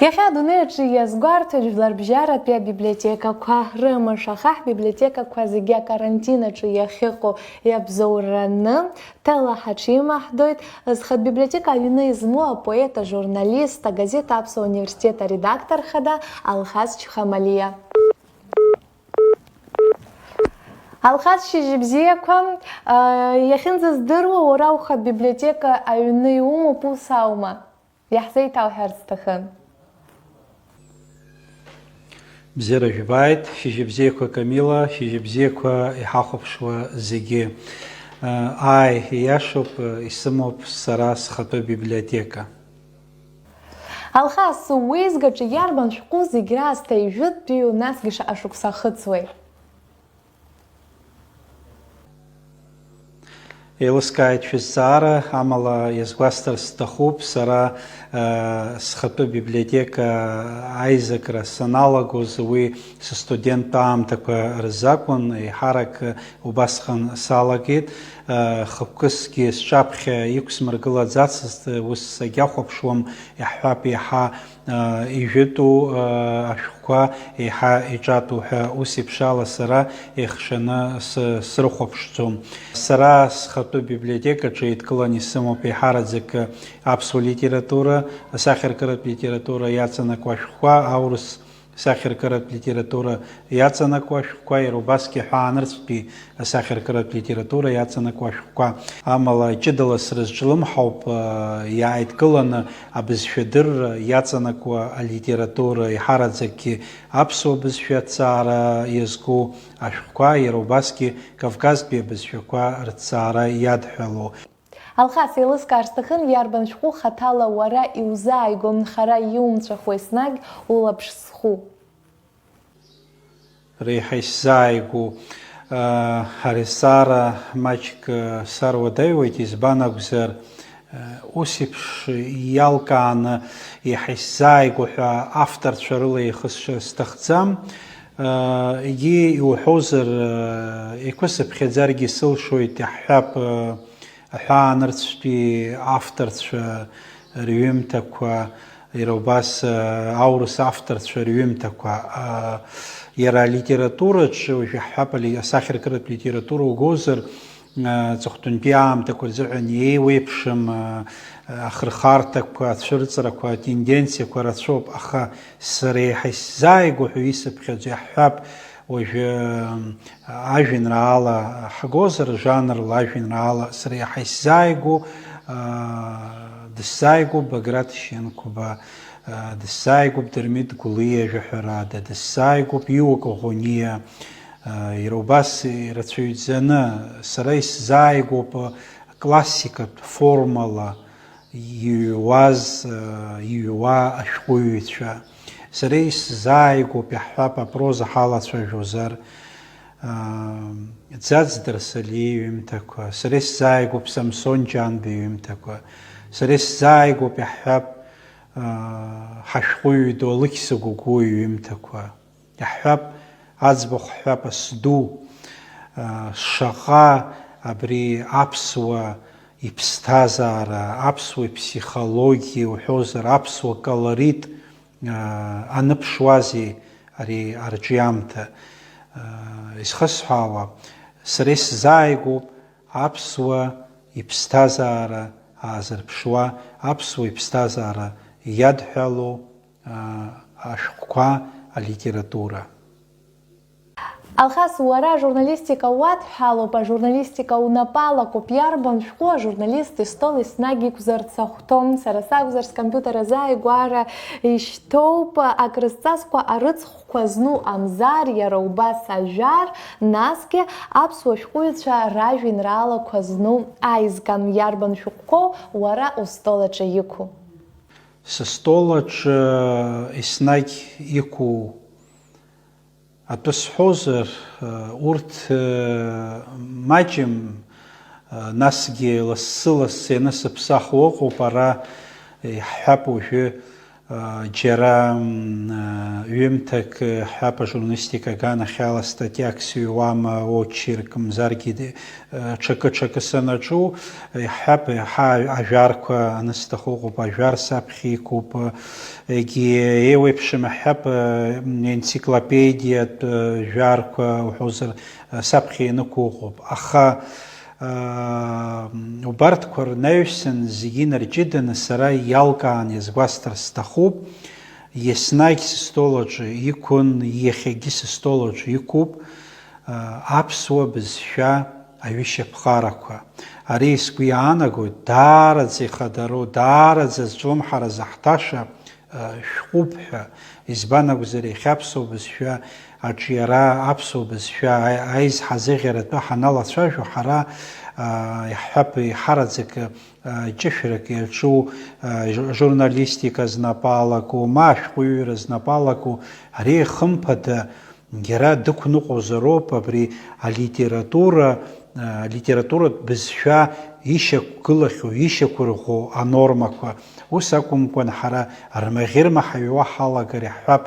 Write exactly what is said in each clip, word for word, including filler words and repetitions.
Иахьа адунеи аҿы иазгәарҭоит жәларбжьаратәи абиблиотекақәа рымш, аха ҳбиблиотекақәа зегьы акарантин аҿы иахьыҟоу иабзоураны, ҭыла ҳаҽимаҳдоит зхатә библиотека аҩны измоу апоет, ажурналист, агазеҭ Аԥсуа университет аредактор хада Алхас Чхамалиа. Алхас, шьыжьбзиақәа, иахьынӡаздыруа, уара ухатә библиотека аҩны иумоуп, ус аума? Иаҳзеиҭауҳәарц сҭахын. Бзиара жәбааит, шьыжьбзиақәа Камила, шьыжьбзиақәа иҳахәаԥшуа зегьы. Ааи, иашоуп, исымоуп сара схатәы библиотека. Алхас, уеизгаҿы иарбан шәҟәы зегь раасҭа ижәытәтәиу, насгьы шаҟа шықәса ахыҵуеи? Еилыскааит шәызҵаара, амала иазгәасҭар сҭахуп, сара, э, схатәы библиотека аизакра саналагоз, уи сыстуденттә аамҭақәа рзы акәын, еиҳарак убасҟан салагеит. Э, хықәкысгьы сҿаԥхьа иқәсмыргылаӡацызт, ус сагьахәаԥшуам, иаҳҳәап, еиҳа ижәытәу ашәҟәқәа еиҳа иҿатәу ҳәа ус еиԥш ала сара еихшаны сы-, срыхәаԥшӡом. Сара схатәы библиотекаҿы еидкыланы исымоуп еиҳараӡак аԥсуа литература, асахьаркыратә литература иаҵанакуа ашәҟәқәа, аурыс сахьаркыратә литература иаҵанакуа ашәҟәқәа, иара убасгьы аҳәаанырцәтәи асахьаркыратә литература иаҵанакуа ашәҟәқәа. Амала, ҷыдала срызҿлымҳауп, иааидкыланы абызшәадырра иаҵанакуа алитература, еиҳараӡакгьы аԥсуа бызшәа аҭҵаара иазку ашәҟәқәа, иара убасгьы Кавказтәи абызшәақәа рҭҵаара иадҳәалоу. Алхас, еилыскаар сҭахын, иарбан шәҟәы хаҭала уара иузааигәоу, хара иумҵәахуа, еснагь улаԥш зху? Реиҳа исзааигәоу, аа, ари азҵаара маҷк, аа, саруадаҩуеит, избан акәзар, аа, ус еиԥш иалкааны еиҳа исзааигәоу ҳәа авторцәа рыла еихысша сҭахӡам. Аа, егьи иуҳәозар, аа, еиқәысыԥхьаӡаргьы сылшоит, иаҳҳәап, аа, аҳәаанырцәтәи авторцәа рҩымҭақәа, иара убас, аа, аурыс авторцәа рҩымҭақәа. Аа, иара алитератураҿы, уажә иаҳҳәап, али-, асахьаркыратә литература угозар, аа, аҵыхәтәантәи аамҭақәа рзыҳәан еиуеиԥшым, аа, ахырхарҭақәа, ацәырҵрақәа, атенденциақәа рацәоуп, аха сара еиҳа исзааигәоу ҳәа исыԥхьаӡо, иаҳҳәап, уажәы, аа, ажәеинраала ҳгозар, жанрла ажәеинраала сара иаҳа исзааигәоу, аа, дысзааигәоуп Баграт Шьынқәба, аа, дысзааигәоуп Дырмит Гәлиа, жәаҳәарада, дысзааигәоуп Иуа Коӷониа, аа, иара убас ирацәаҩӡаны сара исзааигәоуп классикатә формала иҩуаз, иҩуа ашәҟәыҩҩцәа. Сара исзааигәоуп, иаҳҳәап, апроза ҳалацәажәозар, Ӡаӡ Дарсалиа иҩымҭақәа, сара исзааигәоуп Самсон Ҷанба иҩымҭақәа, сара исзааигәоуп, иаҳҳәап, ҳашәҟәыҩҩы ду Алықьса Гәыгәуа иҩымҭақәа. Иаҳҳәап, аӡбахә ҳҳәап, асду, шаҟа абри аԥсуа иԥсҭазаара, аԥсуа иԥсихологиа уҳәозар, аԥсуа колорит аныԥшуазеи ари арҿиамҭа? Изхысҳәаауа, сара исзааигәоуп аԥсуа иԥсҭазаара аазырԥшуа, аԥсуа иԥсҭазаара иадҳәалоу ашәҟәқәа, алитература. Алхас, уара ажурналистика уадҳәалоуп, ажурналистика унапы алакуп. Иарбан шәҟәы ажурналист истол еснагь иқәзарц ахәҭоу? Сара сакәзар, скомпиутер азы ааигәара ишьҭоуп акрызҵазкуа арыцхәқәа зну Амзар, иара убас Ажәар, насгьы аԥсуа шәҟәыҩҩцәа ражәеинраалақәа зну Аизга. Иарбан шәҟәқәоу уара устол аҿы иқәу? Сыстол аҿы еснагь иқәу атәы сҳәозар, урҭ маҷым, насгьы лассы-лассы ианысыԥсахуа ыҟоуп, ара иаҳҳәап уажәы Џьара, м, ҩымҭак, ҳҳәап, ажурналистика аганахьала статиак сыҩуама, очерк, мзаргьы, д-, ҽакы-ҽакы санаҿу, иаҳҳәап, еиҳа ажәарқәа анысҭаху ыҟоуп, ажәар саԥхьа иқәуп, егьи еиуеиԥшым, иаҳҳәап, м, енциклопедиатә жәарқәа уҳәозар, саԥхьа ианықәу ыҟоуп. Аха, аа, убарҭқәа рнаҩсан зегьы инарҷыданы сара иалкаан иазгәасҭар сҭахуп, еснагь сыстол аҿы иқәын, иахьагьы сыстол аҿы иқәуп, аа, аԥсуа бызшәа аҩышьаԥҟарақәа. Ари сгәы иаанагоит, даараӡа ихадароу, даараӡа зҿлымҳара заҳҭаша, шәҟәуп ҳәа, избан акәзар, иахьа аԥсуа бызшәа аҿиара, аԥсуа бызшәа аи-, аизҳазыӷьаратәы ҳаналацәажәо, ҳара, аа, иаҳҳәап, еиҳараӡак, аа, ҷышәрак иаҿу, аа, жу-, журналистика знапы алаку, ма ашәҟәыҩҩра знапы алаку, ари, хымԥада, иара дықәныҟәозароуп абри алитература, алитературатә бызшәа ишьақәгылахьоу, ишьақәырӷәӷәоу анормақәа. Ус акәымкәан, ҳара рмаӷьырма ҳаҩуа ҳалагар иаҳҳәап,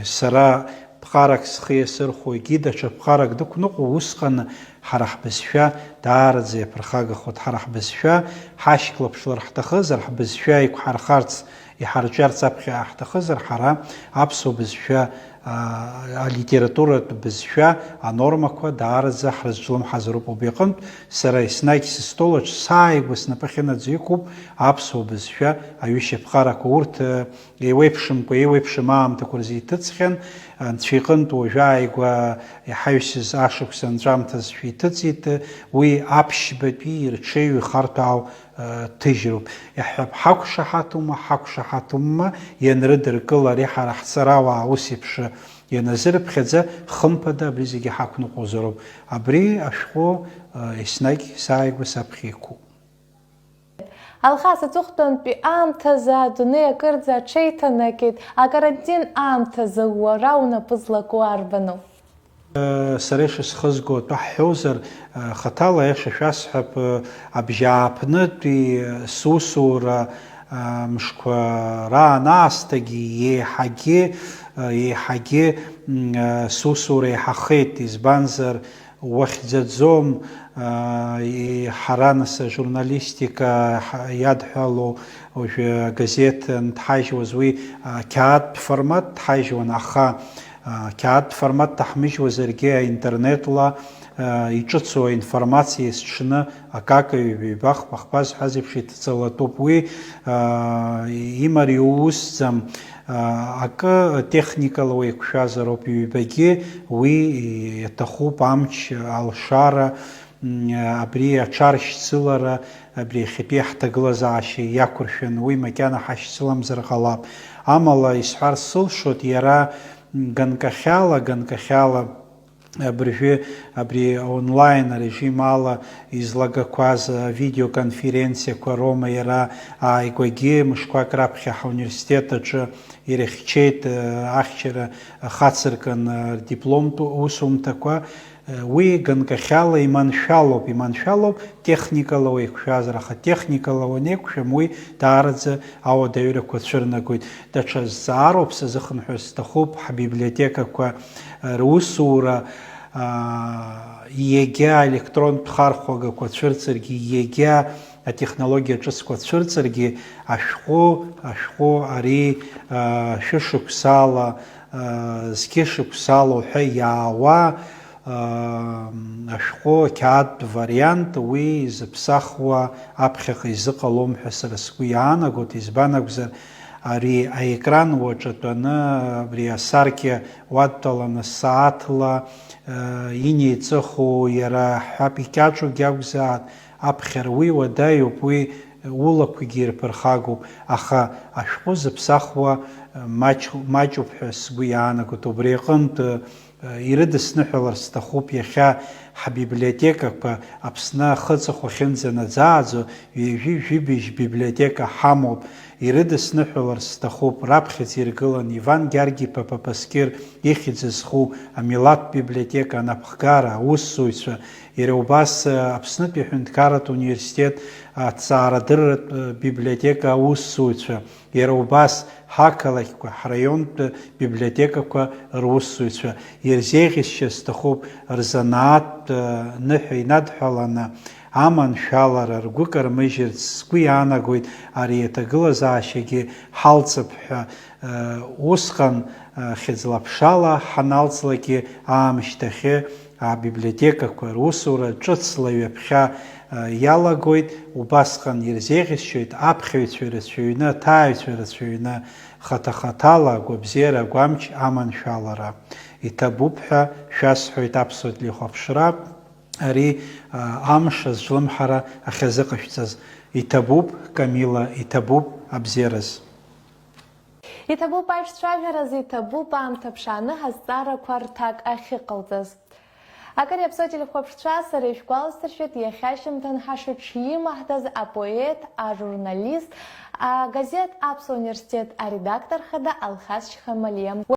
сара ԥҟарак схы иасырхәо, егьи даҽа ԥҟарак дықәныҟәо, усҟан ҳара ҳбызшәа даараӡа иаԥырхагахоит. Ҳара ҳбызшәа ҳашьклаԥшлар ҳҭахызар, ҳбызшәа еиқәҳархарц, иҳарҿиарц аԥхьа ҳҭахызар, ҳара аԥсуа бызшәа, а, алитературатә бызшәа анормақәа даараӡа ҳрызҿлымҳазароуп. Убри аҟынтә сара еснагь сыстол аҿы сааигәа снапы ахьынаӡо иқәуп аԥсуа бызшәа аҩышьаԥҟарақәа. Урҭ, э, еиуеиԥшымкәа, еиуеиԥшым аамҭақәа рзы иҭыҵхьан, анцәа иҟынтә уажәы ааигәа иҳаҩсыз ашықәс анҵәамҭазшәа иҭыҵит, уи аԥшьбатәи ирҽеиҩ ихарҭәаау, э, ҭыжьроуп. Иаҳҳәап, ҳақәшаҳаҭума, ҳақәшаҳаҭума, ианрыдыркыла ари ҳара ҳҵарауаа ус еиԥш ианазырыԥхьаӡа, хымԥада абри зегьы ҳақәныҟәозароуп. Абри ашәҟәы, э, еснагь сааигәа саԥхьа иқәуп. Алхас, аҵыхәтәантәи аамҭазы адунеи акырӡа аҽеиҭанакит, акарантин аамҭазы уара унапы злаку арбану? Сара ишысхызго атәы ҳҳәозар, хаҭала аиаша шәасҳәап, абжьааԥнытәи сусура мшқәа раан аасҭагьы еиҳагьы, еиҳагьы, м, сусура еиҳахеит, избанзар, уахьӡаӡом, а, и-, ҳара нас ажурналистика ҳа-, иадҳәалоу уажәы агазеҭ анҭҳажьуаз уи, а, қьаадтә формат дҳажьуан, аха, а, қьаадтә формат даҳмыжьуазаргьы аинтернетла, а, иҿыцу аинформациа есҽны акака ҩба, ҩба, хԥа, хԥа зҳәаз еиԥш иҭаҵалатәуп. Уи, а, имариу усӡам, акы техникала уеиқәшәазароуп, ҩбагьы уи иаҭахуп, амч, алшара, м, абри аҽаршьцылара, абри иахьатәи ҳҭагылазаашьа иақәыршәаны, уи макьана ҳашьцыламзар ҟалап. Амала исҳәар сылшоит, иара ганкахьала, ганкахьала, абыржәы абри онлайн арежим ала излагақәаз авидеоконференциақәа роума, иара ааигәагьы мышқәак раԥхьа ҳауниверситет аҿы ирыхьчеит, ахьчара хацыркын, рдипломтә усумҭақәа. Уи ганкахьала иманшәалоуп, иманшәалоуп техникала уеиқәшәазар, аха техникала уанеиқәшәам, уи даараӡа ауадаҩрақәа цәырнагоит. Даҽа зҵаароуп сазыхынҳәыр сҭахуп, ҳбиблиотекақәа русура, аа, иагьа аелектронтә хархәагақәа цәырҵыргьы, иагьа атехнологиа ҿыцқәа цәырҵыргьы, ашәҟәы, ашәҟәы ари, аа, шәышықәсала, аа, зқьышықәсала уҳәа иаауа, ашәҟәы ақьаадтә вариант, уи зыԥсахуа аԥхьаҟа изыҟалом ҳәа сара сгәы иаанагоит, избан акәзар, ари аекран уаҿатәаны, абри асаркьа уадтәаланы сааҭла, э, инеиҵыху иара ҳҳәап икьаҿугьы акәзаат, аԥхьара уи уадаҩуп, уи улақәагьы ирԥырхагоуп, аха ашәҟәы зыԥсахуа, э, маҷ-, маҷуп ҳәа сгәы иаанагоит, убри аҟынтә, э, ирыдысныҳәалар сҭахуп, иахьа ҳбиблиотекақәа Аԥсны ахы аҵыхәа ахьынӡанаӡааӡо ҩажәи жәибжь библиотека ҳамоуп. Ирыдысныҳәаларц сҭахуп, раԥхьаӡа иргылан Иван Гьаргь-иԥа Папаскьыр ихьӡ зху амилаҭтә библиотека анапхгара аусзуҩцәа, иара убас Аԥснытәи аҳәынҭқарратә университет аҭҵаарадырратә библиотека аусзуҩцәа, иара убас ҳақалақьқәа, ҳраионтә библиотекақәа русзуҩцәа ирзеиӷьасшьар сҭахуп, рзанааҭтә ныҳәа инадҳәаланы, аманшәалара ргәы кармыжьырц сгәы иаанагоит ари аҭагылазаашьагьы ҳалҵып ҳәа, усҟан хьыӡла-ԥшала ҳаналҵлакгьы аамышьҭахьы абиблиотекақәа русура ҿыцла ҩаԥхьа иалагоит, убасҟан ирзеиӷьасшьоит аԥхьаҩцәа ирацәаҩны, аҭааҩцәа ирацәаҩны, хаҭа-хаҭала агәабзиара агәамч аманшәалара. Иҭабуп ҳәа шәасҳәоит аԥсуа телехәаԥшра. Ари, а, амш азҿлымҳара ахьазыҟашәҵаз. Иҭабуп, Камила, иҭабуп абзиараз. Иҭабуп аиҿцәажәараз, иҭабуп аамҭа ԥшааны ҳазҵаарақәа рҭак ахьыҟалҵаз. Акыр иаԥсоу ателехәаԥшцәа, сара ишәгәаласыршәоит, иахьа ашьыжьымҭан ҳашыҽимаҳдаз апоет, ажурналист, агазеҭ Аԥсуа университет аредактор хада Алхас Шьхамалиа.